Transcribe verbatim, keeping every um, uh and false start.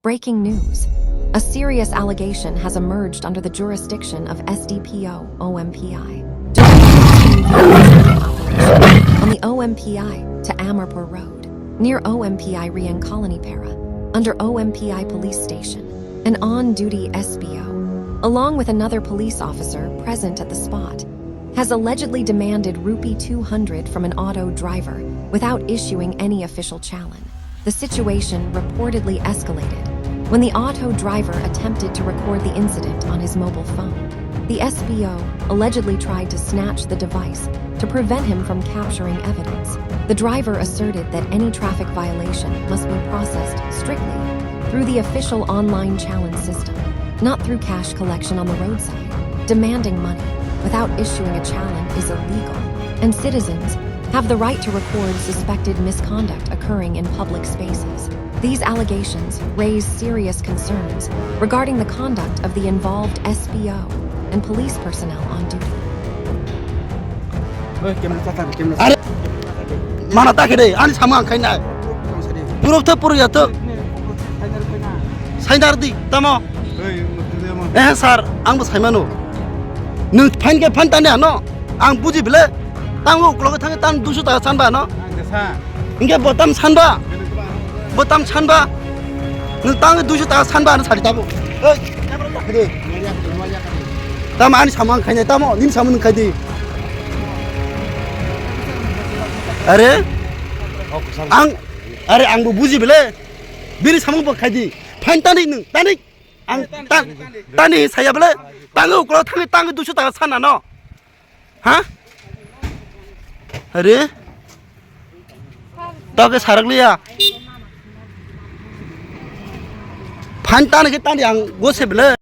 Breaking news. A serious allegation has emerged under the jurisdiction of S D P O O M P I. On the O M P I to Amarpur Road, near O M P I Riang Colony Para, under O M P I Police Station, an on-duty S P O, along with another police officer present at the spot, has allegedly demanded rupee two hundred from an auto driver without issuing any official challenge. The situation reportedly escalated when the auto driver attempted to record the incident on his mobile phone. The S P O allegedly tried to snatch the device to prevent him from capturing evidence. The driver asserted that any traffic violation must be processed strictly through the official online challenge system, not through cash collection on the roadside. Demanding money without issuing a challenge is illegal, and citizens have the right to record suspected misconduct occurring in public spaces. These allegations raise serious concerns regarding the conduct of the involved S P O and police personnel on duty. Are, mana ta khe de, ani samung ang khainai. Puruk thok, puruk ya thok. Sainar di, tamo. Eh, sir, ang bo saimano. Nwng phain khe phain tani ano. Ang buji bile. Tango uklogo thangi tan duiso taka sanba ano. Hingke botam sanba. Botam sanba. Nwng tango duiso taka sanba ano sari tabo. Oi, tamo ani samung ang khainai tamo, nini samung nwng khaidi. Are? Ang, are ang bo buji bile. Bini samung bo khaidi. Phain tani nwng, tani. Ang tan, tani saya bele, tango uklo thangi tango duiso taka sana no. Ha? Are? Toke sarak liya. Phain tani khe tani ang gose bele.